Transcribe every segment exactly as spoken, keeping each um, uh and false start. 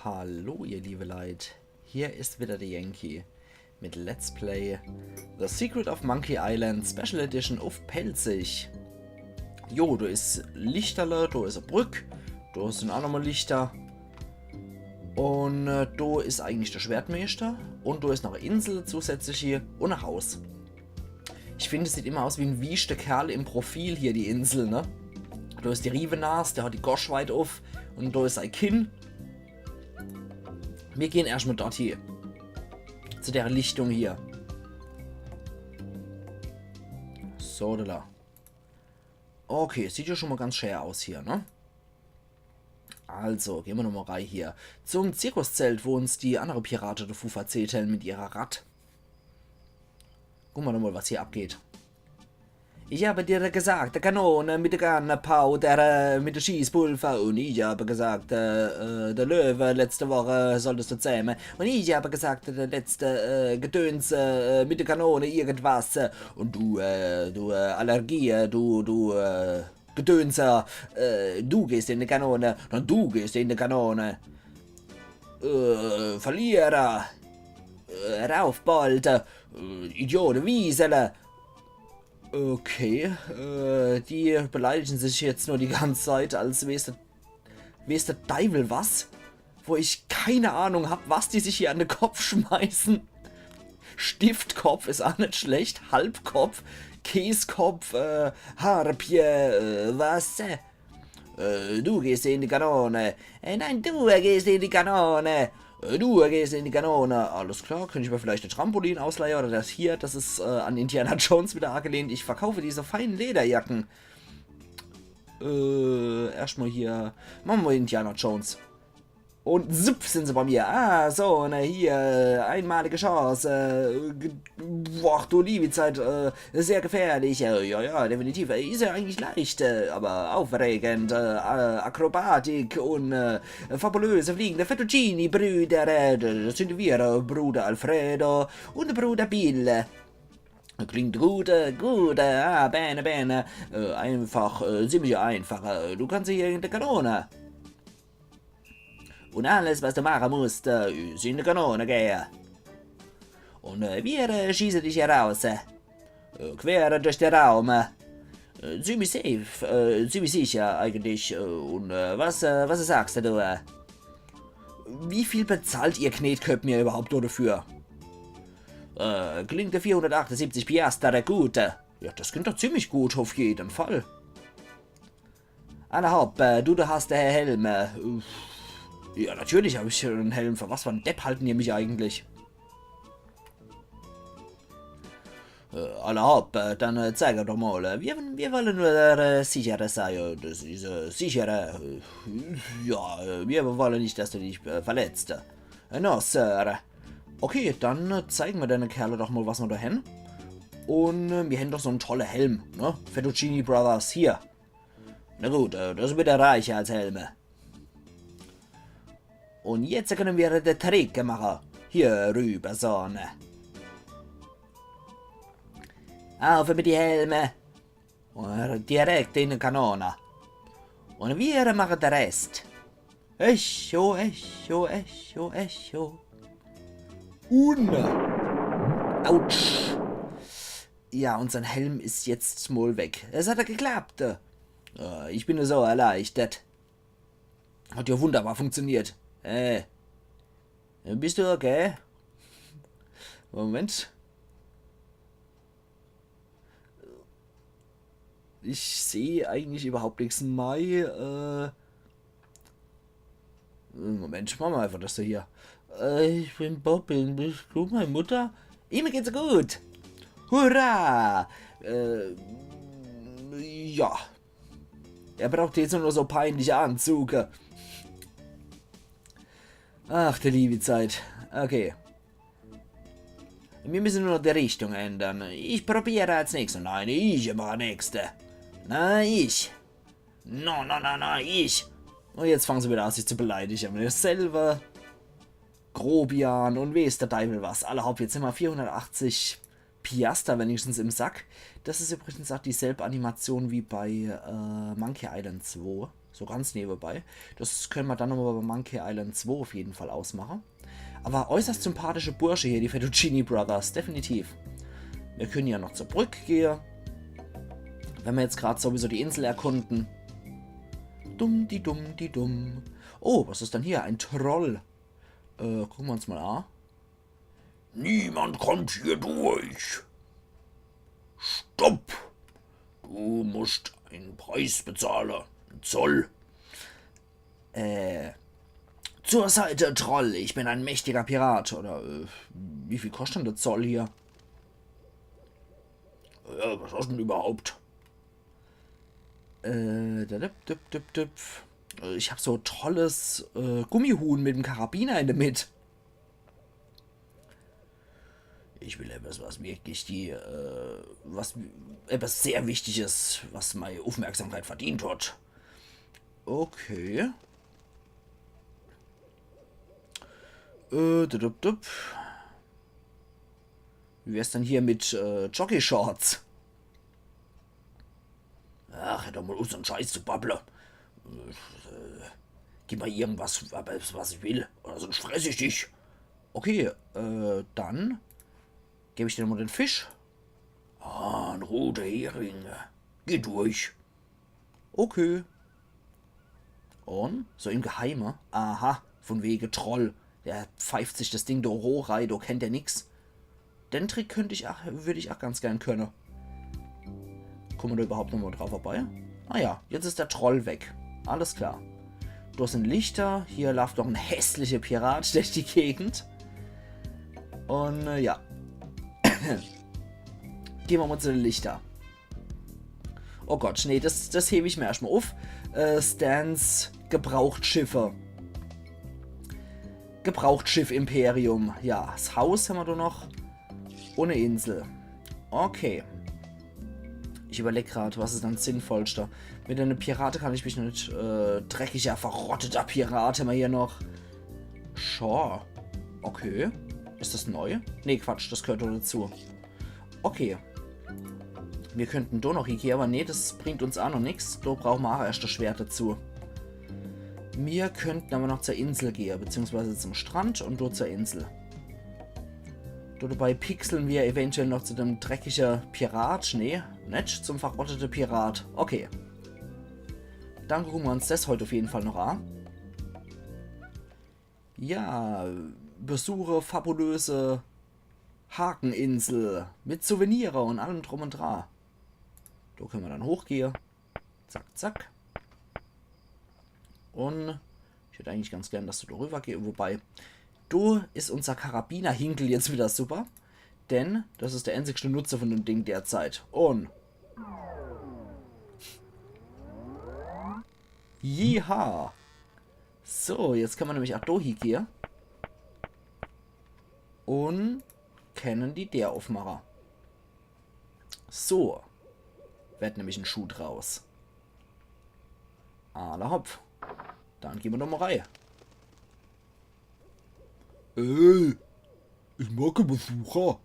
Hallo, ihr liebe Leit. Hier is wieder der Yankee mit Let's Play The Secret of Monkey Island Special Edition uff Pälzisch. Jo, do is Lichterle, do is e Brück, do sin aa nochmol Lichter. Un äh, do is eigentlich der Schwertmeister un do is noch e Insel zusätzlich hier un e Haus. Ich find, es sieht immer aus wie en wieschte Kerl im Profil hier, die Insel, ne? Do is die Riewenas, der hat die Gosch weit uff un do is sei Kinn. Mir gehn erscht mol dort hie. Zu der Lichtung hier. So, do, do. Okay, sieht jo schun mol ganz schää aus hier, ne? Also, gehn mer nochmol rei hier zum Zirkuszelt, wo uns die annere Pirate devu verzählt hen mit ihrer Ratt. Guck mer nochmol, was hier abgeht. Ich habe dir gesagt, Kanone mit der Gunpowder, äh, mit der Schießpulver. Und ich habe gesagt, äh, äh, der Löwe, letzte Woche solltest du zähmen. Und ich habe gesagt, der letzte äh, Gedöns äh, mit der Kanone, irgendwas. Äh, und du, äh, du äh, Allergie, äh, du, du äh, Gedönser, äh, du gehst in die Kanone, na du gehst in die Kanone. Äh, Verlierer, äh, Raufbold, äh, Idiot, Wiesele. Okay, äh, die beleidigen sich jetzt nur die ganze Zeit, als wär's der, wär's der Deiwel was, wo ich keine Ahnung hab, was die sich hier an de Kopf schmeißen. Stiftkopf is aa net schlecht, Halbkopf, Käskopf, äh, Harpie, äh, was? Äh, du gehst in die Kanone. Äh, nein, du gehst in die Kanone. Äh, du gehst in die Kanone. Alles klar, könnt ich mer vielleicht e Trampolin ausleihe oder das hier, das is äh, an Indiana Jones wieder aagelehnt. Ich verkaufe diese feinen Lederjacken. Äh, erscht mol hier. Mache mer Indiana Jones. Un zupp, sin se bei mir. Ah, so, na hier, einmalige Chance. Äh, ge- Boah, du liebe Zeit, äh, sehr gefährlich. Äh, ja, ja, definitiv. Äh, is ja eigentlich leicht, äh, aber aufregend. Äh, äh, Akrobatik un äh, fabulöse fliegende Fettuccini-Brüder. Äh, das sin mir, äh, Bruder Alfredo un Bruder Bill. Klingt gut, äh, gut, äh, ah, bene, bene. Äh, einfach, äh, ziemlich einfach. Äh, du kannst hier in die Kanone. Un alles, was du mache musst, äh, is in die Kanone gehe. Un äh, mir äh, schieße dich hier raus. Äh, quer durch de Raum. Äh, ziemlich safe, äh, ziemlich sicher eigentlich. Äh, un äh, was, äh, was sagst du? Äh? Wie viel bezahlt ihr Knetköpp mir überhaupt dafür? Äh, klingt vierhundertachtundsiebzig Piaster, gute. Ja, das klingt doch ziemlich gut, auf jeden Fall. Alla hopp, äh, du, du hast, äh, Helme. Uff. Ja, natürlich hab ich en Helm. Für was für en Depp halten die mich eigentlich? Äh, alla hopp, äh, dann äh, zeig doch mol. Äh, mir, mir wolle nur äh, sicherer sei. Äh, das is äh, sicherer. Äh, ja, äh, mir wolle net, dass du dich äh, verletzt. Äh, no, Sir. Okay, dann äh, zeige mer dene Kerle doch mol, was mer do hen. Un äh, mir hen doch so en tolle Helm, ne? Fettuccini Brothers, hier. Na gut, äh, das is wieder reicher als Helme. Un jetzt kenne mir de Trick mache. Hier rüber, so, ne? Auf mit die Helme. Un direkt in die Kanone. Un mir mache de Rest. Echo, Echo, Echo, Echo. Un. Autsch. Ja, unser Helm is jetzt mol weg. Es hat geklappt. Äh, ich bin so erleichtert. Hat ja wunderbar funktioniert. Äh. Bist du okay? Moment. Ich seh eigentlich überhaupt nix mei. Äh, Moment, mache mer einfach das do hier. Äh, ich bin Bobbin. Bist du meine Mutter? Ihm geht's gut. Hurra! Äh, ja. Er braucht jetzt nur so peinliche Anzüge. Ach, die liebe Zeit. Okay. Wir müssen nur noch die Richtung ändern. Ich probiere als nächstes. Nein, ich immer nächste. Na, ich. No, no, no, no, ich. Und jetzt fangen sie wieder an, sich zu beleidigen. Dasselbe. Grobian und weeß der Deiwel was. Alla hopp, jetzt hämmer vierhundertachtzig Piaster wenigstens im Sack. Das is übrigens auch dieselbe Animation wie bei äh, Monkey Island zwei. So ganz newebei. Das könne mer dann nochmol bei Monkey Island zwei uff jeden Fall ausmache. Awwer äußerst sympathische Bursche hier, die Fettuccine Brothers, definitiv. Mir könne jo noch zur Brück gehe. Wenn mer jetzt grad sowieso die Insel erkunde. Dumm, di dumm, di dumm. Oh, was is dann hier? Ein Troll. Äh, gucke mer uns mol a. Niemand kommt hier durch. Stopp! Du musst einen Preis bezahlen. Zoll. Äh. Zur Seite, Troll. Ich bin ein mächtiger Pirat. Oder, äh, wie viel kostet dann der Zoll hier? Ja, was hast du denn überhaupt? Äh, da, dip, dip, dip, dip. Äh, ich hab so e tolles, äh, Gummihuhn mit em Karabiner in der Mitt. Ich will etwas, was wirklich die, äh, was, etwas sehr Wichtiges, was meine Aufmerksamkeit verdient hat. Okay. Äh, dup, dup, dup. Wie wär's denn hier mit, äh, Joggy-Shorts? Ach, hör doch mal uff, so en Scheiß zu babble. Äh, gib mal irgendwas, was ich will, oder sonst fress ich dich. Okay, äh, dann geb ich dir mal den Fisch. Ah, en roter Hering. Geh durch. Okay. Und so im Geheime. Aha, von wege Troll. Der pfeift sich das Ding do hoch rei, do kennt er nix. Den Trick könnt ich ach, würd ich ach ganz gern könne. Kommen wir da überhaupt noch mal drauf vorbei? Ah ja, jetzt is der Troll weg. Alles klar. Do sin Lichter. Hier lauft noch en hässlicher Pirat durch die Gegend. Und, äh, ja. Gehen wir mal zu den Lichter. Oh Gott, nee, das, das heb ich mir erstmal uff. Äh, Stans Gebrauchtschiffe. Gebrauchtschiff-Imperium. Ja, das Haus haben wir doch noch. Und e Insel. Okay. Ich überleg grad, was is dann sinnvollster. Mit einer Pirate kann ich mich noch net, äh, dreckiger, verrotteter Pirat haben wir hier noch. Sure. Okay. Is das neu? Nee, Quatsch, das gehört doch dazu. Okay. Wir könnten do noch hiegehe, aber nee, das bringt uns ach noch nix. Do brauchen wir ach erst das Schwert dazu. Wir könnten aber noch zur Insel gehe, beziehungsweise zum Strand und do zur Insel. Do dabei pixeln wir eventuell noch zu dem dreckigen Pirat. Nee, net zum verrotteten Pirat. Okay. Dann gucken wir uns das heute auf jeden Fall noch an. Ja, besuche fabulöse Hakeninsel mit Souvenire und allem drum und dran. Do können wir dann hochgehe. Zack, zack. Und ich hätt eigentlich ganz gern, dass du do rüber gehst. Wobei, do is unser Karabinerhinkel jetzt wieder super. Denn das is der einzigste Nutze von dem Ding derzeit. Und Jiha. So, jetzt kann man nämlich ach do hiegehe. Und kennen die Deer uffmache. So. Werd nämlich en Schuh draus. Alla hopp. Dann gehn mer doch mal rei. Ey, ich mag kä Besucher.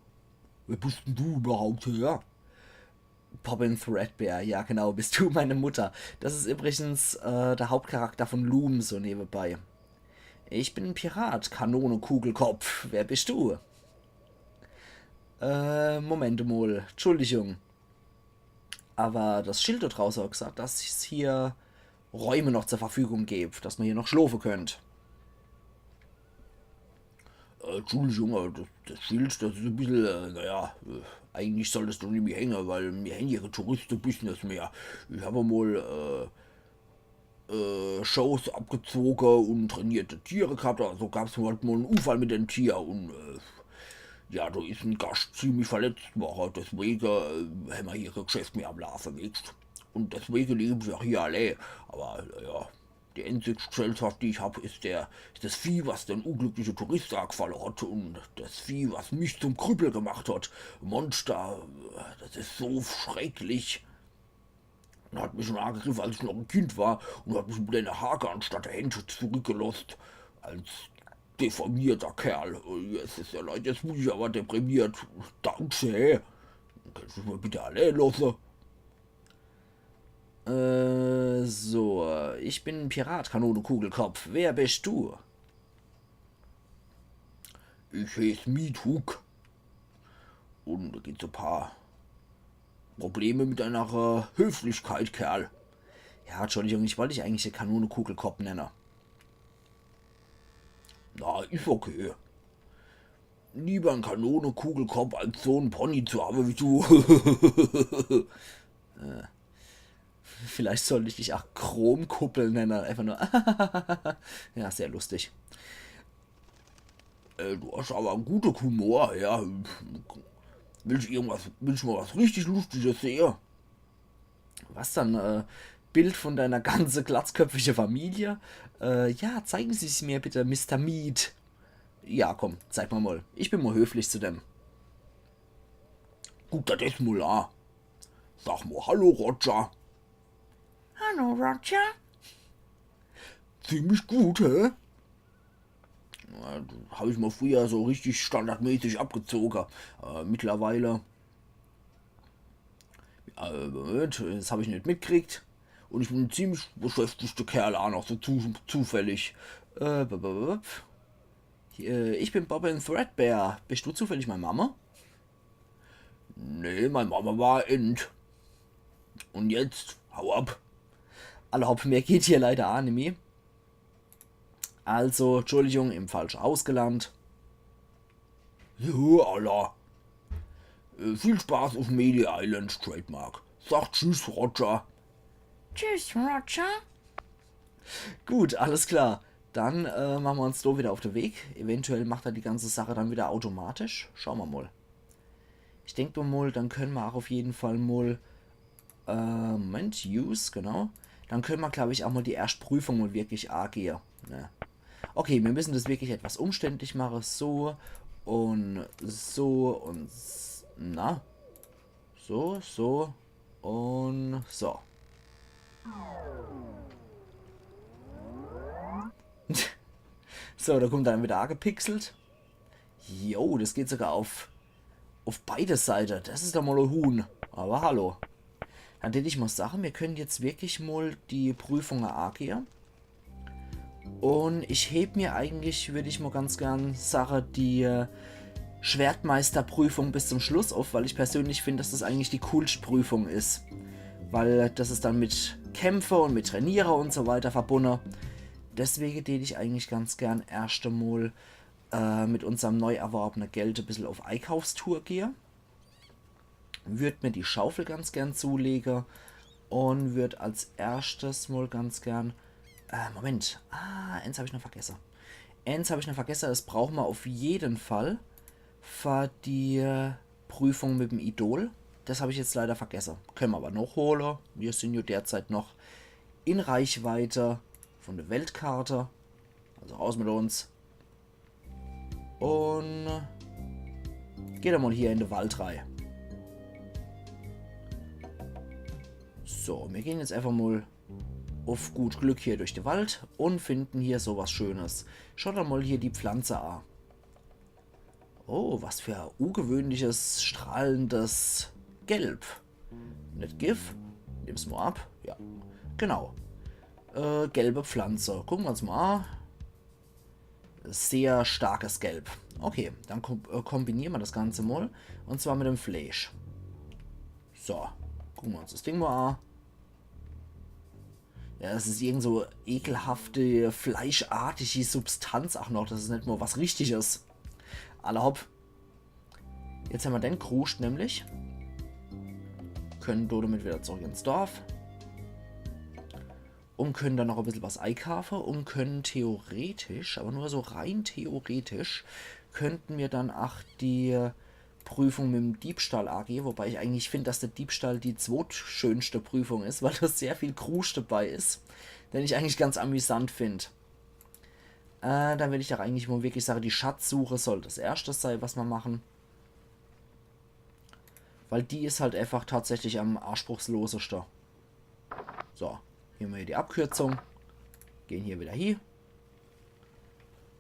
Wer bist denn du überhaupt her? Poppin Threadbare, ja genau, bist du meine Mutter. Das is übrigens, äh, der Hauptcharakter von Loom, so newebei. Ich bin en Pirat, Kanonekugelkopf. Wer bist du? Äh, Moment mal. Entschuldigung. Aber das Schild do drauße hat gesagt, dass es hier Räume noch zur Verfügung gäb, dass man hier noch schlofe könnt. Äh, Entschuldigung, aber das, das Schild, das is e bissel, äh, naja, äh, eigentlich soll das doch nimmi hänge, weil mir hänn hier kä Touriste-Business mehr. Ich hab mal, äh, äh, Shows abgezoge und trainierte Tiere gehabt. Also gab's halt mal en Unfall mit dem Tier und, äh, ja, do is en Gast ziemlich verletzt worre. Deswege, äh, hämmer hier kä Geschäft mehr am Laafe, weescht. Und deswege leb ich ach hier allee. Aber, äh, ja, die einzigste Gesellschaft, die ich hab, is der, is das Vieh, was den unglücklichen Tourist angefallen hat. Und das Vieh, was mich zum Krüppel gemacht hat. Monster, äh, das is so schrecklich. Und hat mich schon angegriffen, als ich noch ein Kind war, und hat mich mit einer Hake anstatt der Hände zurückgelassen. Als deformierter Kerl. Oh, jetzt is er leid, jetzt bin ich aber deprimiert. Danke. Kannst du mich mal bitte allein lassen? Äh, So, äh, ich bin en Pirat, Kanone Kugelkopf. Wer bist du? Ich heeß Miet Hook. Un do gibt's e paar Probleme mit deiner, äh, Höflichkeit, Kerl. Ja, Entschuldigung, ich wollt dich eigentlich Kanone Kugelkopf nenne. Na, is okay. Lieber en Kanone Kugelkopf als so en Pony zu hawwe wie du. Äh, vielleicht sollt ich dich ach Chromkuppel nenne, einfach nur. Ja, sehr lustig. Äh, du hast awwer en gute Humor, ja. Willst du irgendwas, willst du mal was richtig Lustiges sehe? Was dann? Äh, Bild von deiner ganze glatzköpfige Familie? Äh, ja, zeigen Sie es mir bitte, Mister Meat. Ja, komm, zeig mal mal. Ich bin mal höflich zu dem. Guck der des mal a. Sag mal Hallo, Roger. Hallo, Roger. Ziemlich gut, hä? Ja, hab ich mal früher so richtig standardmäßig abgezogen. Äh, mittlerweile. Äh, Moment, des hab ich net mitgekriegt. Un ich bin en ziemlich beschäftigter Kerl a noch, so zu, zufällig. Äh, b, b, b, äh, ich bin Bobbin Threadbare. Bist du zufällig mei Mama? Nee, mei Mama war Ent. Un jetzt, hau ab. Alla hopp, mehr geht hier leider a nimmi. Also, Entschuldigung, im falsche Haus gelandt. So, alla. Äh, viel Spaß uff Melee Island, Trademark. Sag Tschüss, Roger. Tschüss, Roger. Gut, alles klar. Dann, äh, mache mer uns do wieder uff de Weg. Eventuell macht er die ganze Sache dann wieder automatisch. Schaue mer mol. Ich denk mer mol, dann könne mer ach uff jeden Fall mol, äh, Moment, Use, genau. Dann könne mer, glaub ich, ach mol die erscht Prüfung mol wirklich agehe. Ne? Okay, mir müssen des wirklich etwas umständlich mache. So un so un s-, na? So, so un so. So, do kommt er dann wieder agepixelt. Jo, des geht sogar uff, uff beide Seite. Des is doch mol e Huhn. Awwer hallo. Dann tät ich mol sage, mir könne jetzt wirklich mol die Prüfunge agehe. Un ich heb mir eigentlich, würd ich mol ganz gern sage, die, äh, Schwertmeisterprüfung bis zum Schluss uff, weil ich persönlich find, dass des eigentlich die coolscht Prüfung is. Weil des is dann mit Kämpfe un mit Trainiere un so weiter verbunne. Deswege tät ich eigentlich ganz gern erscht emol, äh, mit unserm neu erworbene Geld e bissel uff Einkaufstour gehe. Würd mir die Schaufel ganz gern zulege un würd als erschtes mol ganz gern, äh, Moment. Ah, eens hab ich noch vergesse. Eens hab ich noch vergesse, des brauche mer uff jeden Fall für die, äh, Prüfung mit em Idol. Des hab ich jetzt leider vergesse. Könne mer awwer noch hole. Mir sin jo derzeit noch in Reichweite von de Weltkarte. Also raus mit uns. Un geh doch mol hier in de Wald rei. So, mir gehn jetzt einfach mol uff gut Glück hier durch de Wald un finden hier so was Schönes. Schau doch mol hier die Pflanze a. Oh, was für ungewöhnliches, strahlendes Gelb. Net Gift? Nimm's mol ab. Ja, genau. Äh, gelbe Pflanze. Gucke mer's mol a. Sehr starkes Gelb. Okay, dann kom äh, kombiniere mer des Ganze mol. Un zwar mit dem Fleisch. So, gucke mer uns des Ding mol a. Ja, des is irgend so ekelhafte, fleischartige Substanz ach noch. Des is net mol was Richtiges. Alla hopp. Jetzt hämmer den Kruscht nämlich. Könne do demit wieder zurück ins Dorf. Un könne dann noch e bissel was eikaafe un könne theoretisch, awwer nur so rein theoretisch, könnte mer dann ach die Prüfung mit em Diebstahl agehe, wobei ich eigentlich find, dass de Diebstahl die zwotschönschte Prüfung is, weil do sehr viel Kruscht debei is, den ich eigentlich ganz amüsant find. Äh, dann würd ich doch eigentlich mol wirklich sage, die Schatzsuche soll des erschte sei, was mer mache. Weil die is halt einfach tatsächlich am anspruchsloseschte. So, hier hämmer hier die Abkürzung. Gehn hier wieder hie.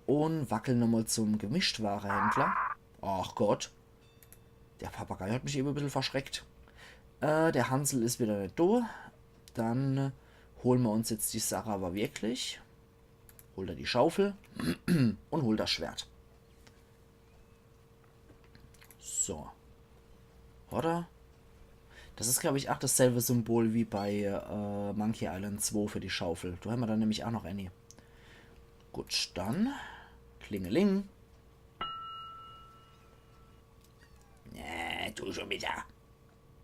Un wackeln nochmol zum Gemischtwarehändler. Ach Gott. De Papagei hat mich ewe e bissel verschreckt. Äh, de Hansel is wieder net do. Dann Hole mer uns jetzt die Sach awwer wirklich. Hol der die Schaufel un hol das Schwert. So. Oder? Das is, glaab ich, ach dasselbe Symbol wie bei äh, Monkey Island zwei für die Schaufel. Do hämmer dann nämlich ach noch ääni. Gut, dann. Klingeling. Äh, du schon wieder.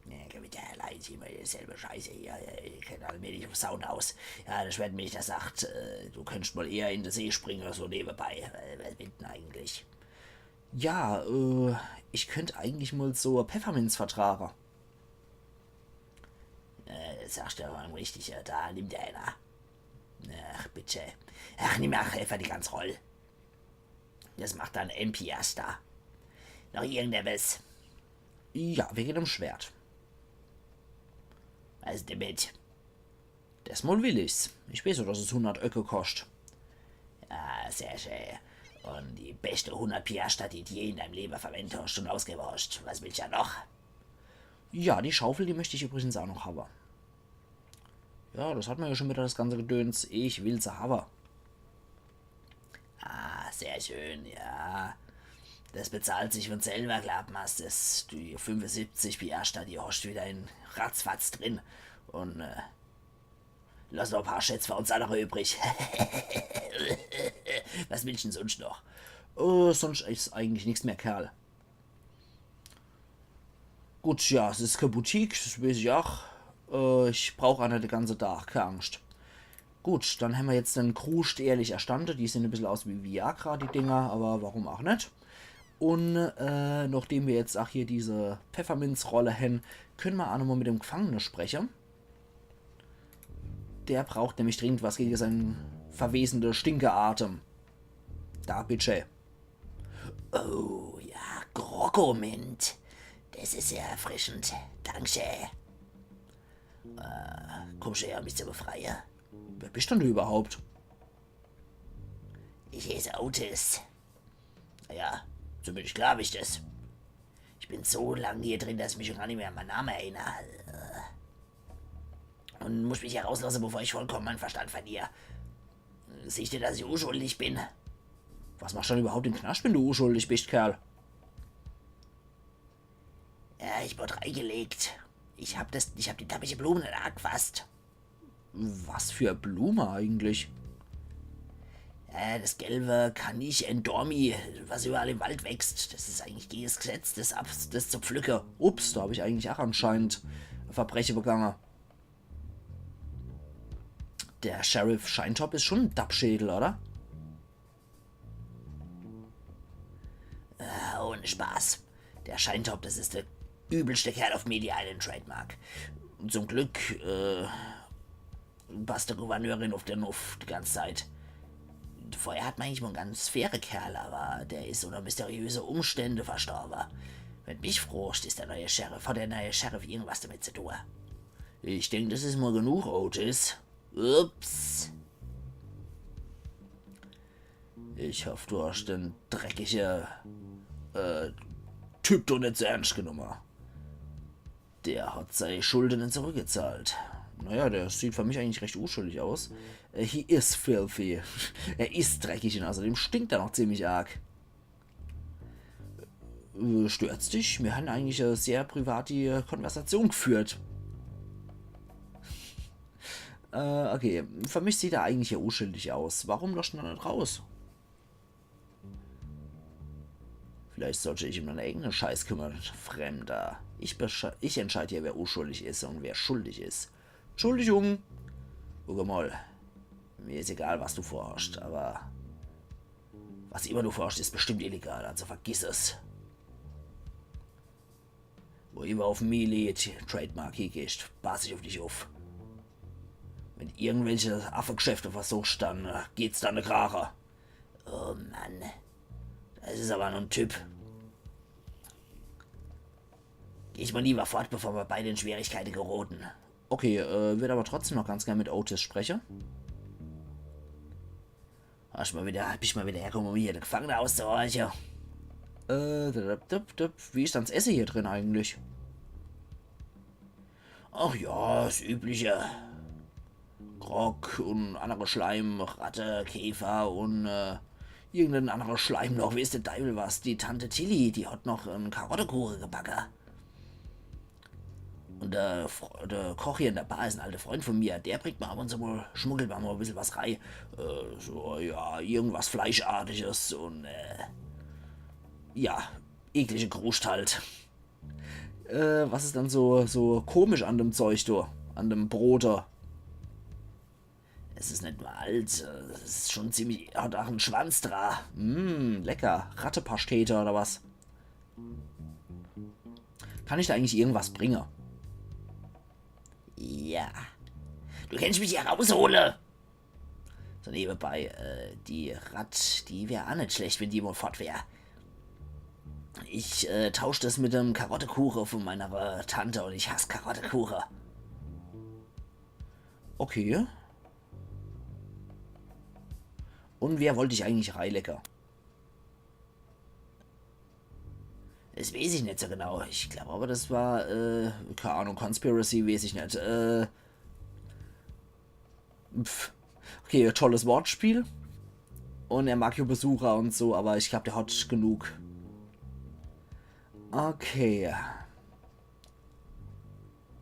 Nee, geh wieder, allein immer dieselbe Scheiße hier. Ich geh allmählich uff Sound aus. Ja, das Schwert mich, das sagt, äh, du könntest mal eher in de See springe oder so nebenbei. Äh, was will denn eigentlich? Ja, äh, ich könnt eigentlich mal so Pfefferminz vertrage. Äh, das sagst du mal richtig, ja, da, nimm dir einer. Ach, bitte. Ach, nimm ach einfach die ganze Roll. Das macht dann M P Asta. Noch irgendetwas? Ja, wege dem Schwert. Was is damit? Desmol will ich's. Ich weeß jo, dass es hundert Öcke koscht. Ah, sehr schön. Un die beschte hundert Piastra, die du je in deinem Leben verwendet hast un ausgegeben hast. Was willst du noch? Ja, die Schaufel, die möcht ich übrigens auch noch haben. Ja, das hat man ja schon wieder, das ganze Gedöns. Ich will se haben. Ah, sehr schön, ja. Das bezahlt sich von selber, glaab mer's. Das, die fünfundsiebzig Piastra, die hast du wieder in ratzfatz drin. Un äh, lass noch e paar Schätz für uns andere übrig. Was willst du denn sonst noch? Äh, sonst is eigentlich nix mehr, Kerl. Gut, ja, es is kee Boutique, das weeß ich auch. Äh, ich brauch aa net de ganze Tag, kee Angst. Gut, dann hämmer jetzt den Kruscht ehrlich erstande. Die sehn e bissel aus wie Viagra, die Dinger, aber warum auch net? Un äh, nochdem wir jetzt auch hier diese Pfefferminzrolle hän, könne mer auch nochmal mit dem Gefangene spreche. Der braucht nämlich dringend was gege sein verwesende Stinkeatem. Da, bitte. Oh ja, Krokomint. Das is sehr erfrischend. Dankeschön. Äh, kommst du her, um mich zu befreie? Wer bist denn du überhaupt? Ich heiß Otis. Ja, zumindest glaab ich das. Ich bin so lang hier drin, dass ich mich schon gar nicht mehr an meinen Namen erinnere. Un muss mich hier rauslassen, bevor ich vollkommen meinen Verstand verliere. Siehst du, dass ich unschuldig bin? Was machst du denn überhaupt im Knast, wenn du unschuldig bist, Kerl? Ja, ich wurde reingelegt. Ich hab das, ich hab die dappische Blume net angefasst. Was für Blume eigentlich? Ja, das gelbe Kanich Endormi, was überall im Wald wächst. Das is eigentlich gegen das Gesetz, das, ab, das zu pflücke. Ups, da hab ich eigentlich auch anscheinend e Verbreche begange. Der Sheriff Scheintop is schon en Dappschädel, oder? Äh, ohne Spaß. Der Scheintop, das is der übelste Kerl auf Melee Island Trademark. Zum Glück äh, passt der Gouverneurin auf den Muff die ganze Zeit. Vorher hat man eigentlich mal en ganz faire Kerl, aber der is unter mysteriöse Umstände verstorbe. Wenn mich frochst, is der neue Sheriff, hat der neue Sheriff irgendwas damit zu tun. Ich denk, das is mal genug, Otis. Ups. Ich hoff, du hast den dreckige äh, Typ doch net so ernst genommen. Der hat sei Schulden zurückgezahlt. Naja, der sieht für mich eigentlich recht unschuldig aus. Äh, he is filthy. Er is dreckig un außerdem stinkt er noch ziemlich arg. Äh, stört's dich? Mir hän eigentlich e sehr privati Konversation geführt. Äh, okay. Für mich sieht er eigentlich ja unschuldig aus. Warum lässt du ihn net raus? Vielleicht sollte ich um deine eigene Scheiß kümmern, Fremder. Ich, ich entscheide hier, wer unschuldig is un wer schuldig is. Entschuldigung. Guck mal, mir is egal, was du vorhascht, aber was immer du vorhascht, is bestimmt illegal, also vergiss es. Wo immer auf Melee Trademark hiegehscht, pass ich auf dich auf. Wenn irgendwelche Affegeschäfte versuchscht, dann äh, geht's dann de Krache. Oh Mann. Das is aber noch en Typ. Geh ich mal lieber fort, bevor wir beide in Schwierigkeiten geraten. Okay, äh, würd aber trotzdem noch ganz gern mit Otis sprechen. Hast mal wieder, bist mal wieder hergekommen, um hier de Gefangene auszuhorchen. Äh, dup, dup, dup. Wie is dann 's Esse hier drin eigentlich? Ach ja, 's Übliche. Grog un annere Schleim, Ratte, Käfer un äh, irgenden annere Schleim noch, weeß de Deiwel was. Die Tante Tilly, die hat noch en Karottekuche gebacke. Un der, Fr- der Koch hier in der Bar is en alter Freund von mir. Der bringt mer ab un zu mol, schmuggelt mer mol e bissel was rei. Äh, so, ja, irgendwas Fleischartiges un äh, ja, eklige Kruscht halt. Äh, was is dann so, so komisch an dem Zeug do? An dem Brot do? Es is net nur alt, äh, es is schon ziemlich, hat ach en Schwanz dra. Mm, lecker. Rattepastete oder was? Kann ich do eigentlich irgendwas bringe? Ja. Du kennst mich hier raushole. So nebenbei, äh, die Ratt, die wär ach net schlecht, wenn die mol fort wär. Ich äh, tausch das mit dem Karottekuche von meiner äh, Tante un ich hass Karottekuche. Okay. Un wer wollt ich eigentlich reilecke? Das weeß ich net so genau. Ich glaub aber, das war, äh, keine Ahnung, Conspiracy, weeß ich net. Äh, pf. Okay, tolles Wortspiel. Un er mag jo Besucher un so, aber ich glaub, der hat genug. Okay.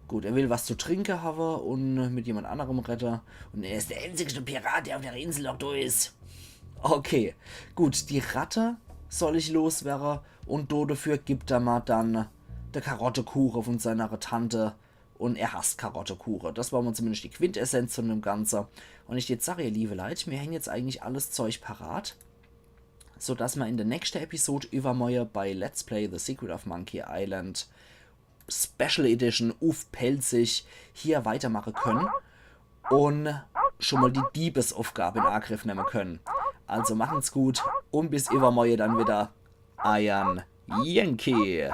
Gut, er will was zu trinke hawe un mit jemand annerem redde. Un er is der einzigste Pirat, der auf der Insel noch do is. Okay, gut, die Ratte soll ich loswerre un do dafür gibt er ma dann de Karottekuche von seiner Tante un er hasst Karottekuche. Das war mol zumindest die Quintessenz von dem Ganze. Un ich jetzt sag, ihr liebe Leit, mir hän jetzt eigentlich alles Zeug parat, so dass ma in der nächste Episode iwwermorje bei Let's Play The Secret of Monkey Island Special Edition uff Pälzisch hier weitermache können un schon mol die Diebesaufgabe in Agriff nemme können. Also machen's gut un bis iwwermorje dann wieder. Eiern Yankee.